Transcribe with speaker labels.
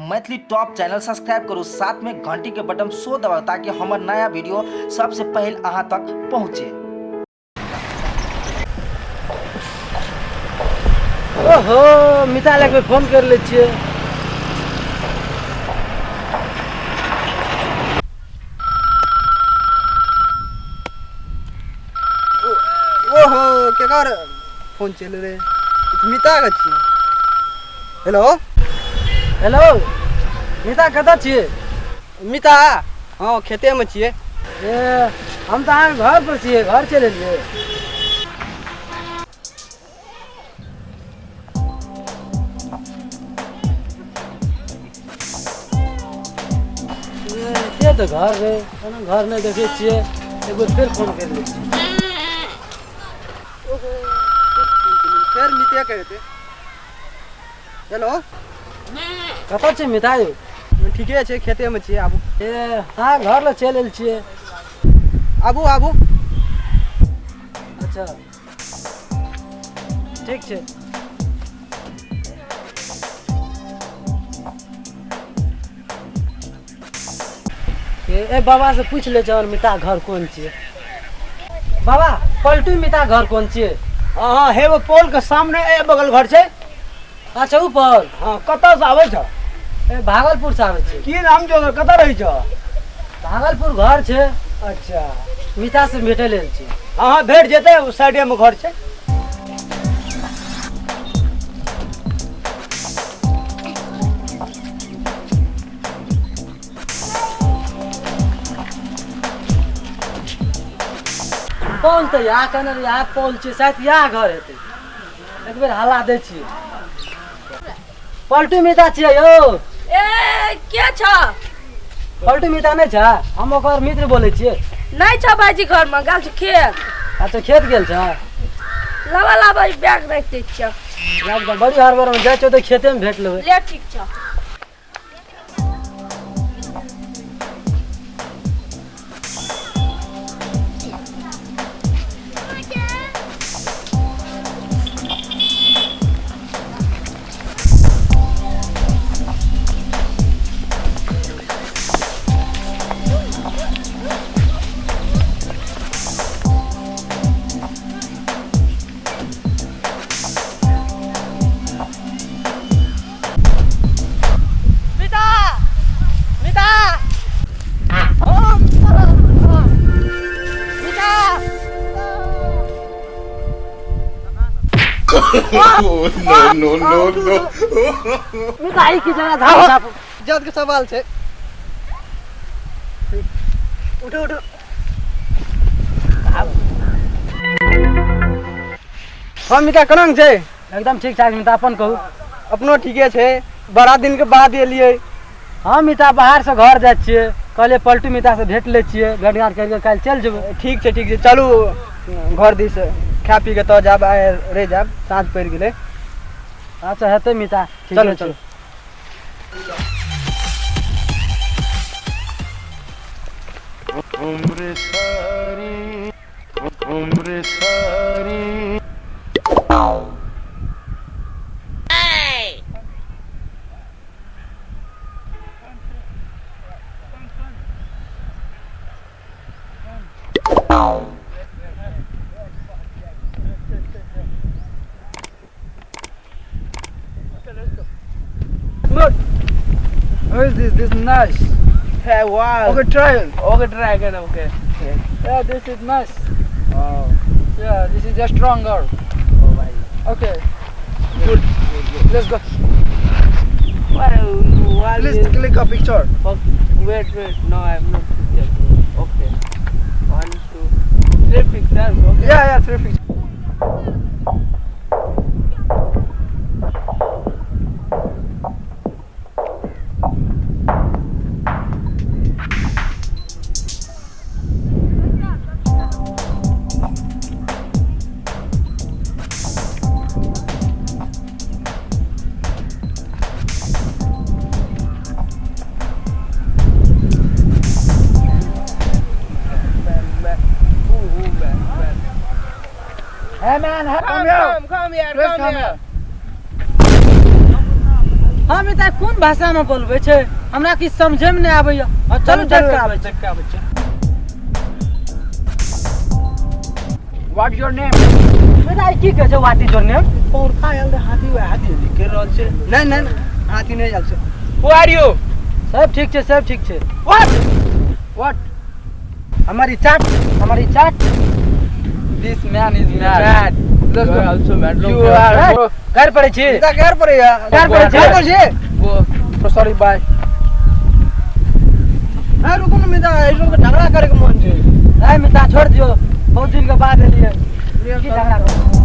Speaker 1: Maithili top channel subscribe करू, साथ में घंटी के बटन सो दबाउ ताकि हमर नया वीडियो सबसे पहले अहाँ तक पहुँचे।
Speaker 2: ओहो मिता लग फोन कर ले छियै।
Speaker 3: ओहो केकर फोन चलि रे, ई तऽ मिता के छियै। हेलो
Speaker 2: हेलो मिता, कतऽ छियै?
Speaker 3: मिता, हँ खेतेमे छियै।
Speaker 2: ए हम तऽ अहाँके घर पर छियै, घर चलि एलियै। ए, के तऽ घर रे, एना घर नहि देखै छियै, एक बेर फेर फोन करि लै छियै।
Speaker 3: ओहो फेर मिते के हेतै। हेलो
Speaker 2: कतऽ छियै मिता यौ?
Speaker 3: ठीके छै, खेतेमे छियै, आबू।
Speaker 2: ए अहाँ घर लग चलि आयल छियै।
Speaker 3: आबू आबू।
Speaker 2: अच्छा ठीक छै। ए बाबा से पूछ ले छै मिता घर कोन छियै। बाबा पलटू मिता घर कोन छियै?
Speaker 4: हाँ हे वो पोल के सामने ए बगल घर छै।
Speaker 2: अच्छा ऊपर।
Speaker 4: हाँ कतऽ से आबै छ?
Speaker 2: ए भागलपुर से आबै छै।
Speaker 4: की नाम छौ? कतऽ रहै छ?
Speaker 2: भागलपुर घर छै।
Speaker 4: अच्छा
Speaker 2: मिता से भेटै लेल छै।
Speaker 4: हाँ हाँ भेट जेतै, ओ साइडे में घर छै।
Speaker 2: पोल तऽ इएह कहने रहियै, इएह पोल छै, शायद इएह घर हेतै। एक बेर हल्ला दै छियै। पलटू मिता छियै यौ।
Speaker 5: ए के छ?
Speaker 2: पलटू मिता नहि छ? हम ओकर मित्र बोलै छियै।
Speaker 5: नहि छ भाईजी घरमे, गेल छ खेत।
Speaker 2: अच्छा खेत गेल छ।
Speaker 5: लाबा लाबा ई बैग राखि दै छियौ।
Speaker 2: राखि दे, बड़ी हड़बड़ मे जाइ छौ तऽ खेते मे भेट लेबै।
Speaker 5: ले ठीक छ।
Speaker 2: मिता मिता मिता।
Speaker 6: Oh, no, no, no, no.
Speaker 2: Mita ई की जगह धाप धाप।
Speaker 3: इज्जत के सवाल छै। उठो उठो। हाँ मिता केना छै?
Speaker 2: एकदम ठीक ठाक मिता, अपन कहू।
Speaker 3: अपनो ठीके छै, बड़ा दिन के बाद एलियै।
Speaker 2: हाँ मिता बाहर से घर जाइ छियै, कहलियै पलटू मिता से भेट लै छियै, भेट घाट करिके काल्हि चलि जेबै।
Speaker 3: ठीक छै ठीक छै, चलू घर दिस खा पी के तऽ जायब, आइ रहि जायब, साँझ पड़ि गेलै।
Speaker 2: अच्छा हेतै मिता, ठीके
Speaker 3: चलू
Speaker 2: छै।
Speaker 3: चलू।
Speaker 4: Look. How is this? This is nice.
Speaker 3: Hey, wow.
Speaker 4: Okay, try it.
Speaker 3: Okay, try again. Okay.
Speaker 4: Yeah, this is nice.
Speaker 3: Wow.
Speaker 4: Yeah, this is just stronger.
Speaker 3: Oh, भाई.
Speaker 4: Okay. Good. Let's go.
Speaker 3: Why, why
Speaker 4: Please
Speaker 3: is-
Speaker 4: click a picture.
Speaker 3: Wait, wait. No, I'm not picture. Okay. 1, 2, 3 pictures. Okay.
Speaker 4: Yeah, yeah, three pictures.
Speaker 3: Man, ooh, man, man.
Speaker 4: Hey man, hey,
Speaker 3: Come,
Speaker 4: come here.
Speaker 3: come, come here,
Speaker 4: Please
Speaker 3: come
Speaker 4: come
Speaker 3: here.
Speaker 4: here.
Speaker 2: हम ई कोन भाषा में बोलबै छै, हमरा किछु समझे में नहि आबैया। चलू देख के आबै
Speaker 4: देख के आबै छै। What your name?
Speaker 2: मिता की कहै छै what is your name?
Speaker 4: पौरका आयल रहे हाथी, वएह हाथी निकलि रहल छै।
Speaker 3: नहि नहि हाथी नहि आयल छै।
Speaker 4: Who are you?
Speaker 2: सब ठीक छै, सब ठीक छै।
Speaker 4: What what?
Speaker 2: हमर ई चाट, हमर ई चाट।
Speaker 4: This man is mad. Let's go. Also mad. You are.
Speaker 2: घर पड़ै छी?
Speaker 3: मिता घर पड़ैया।
Speaker 2: घर पड़ै छी?
Speaker 3: घर पड़ै छी?
Speaker 4: Go. Sorry, bye.
Speaker 3: ए रुकू ने मिता, एहि सबके झगड़ा करे के मन छै।
Speaker 2: ए मिता छोड़ दियौ, बहुत दिन के बाद एलियै, की झगड़ा करू?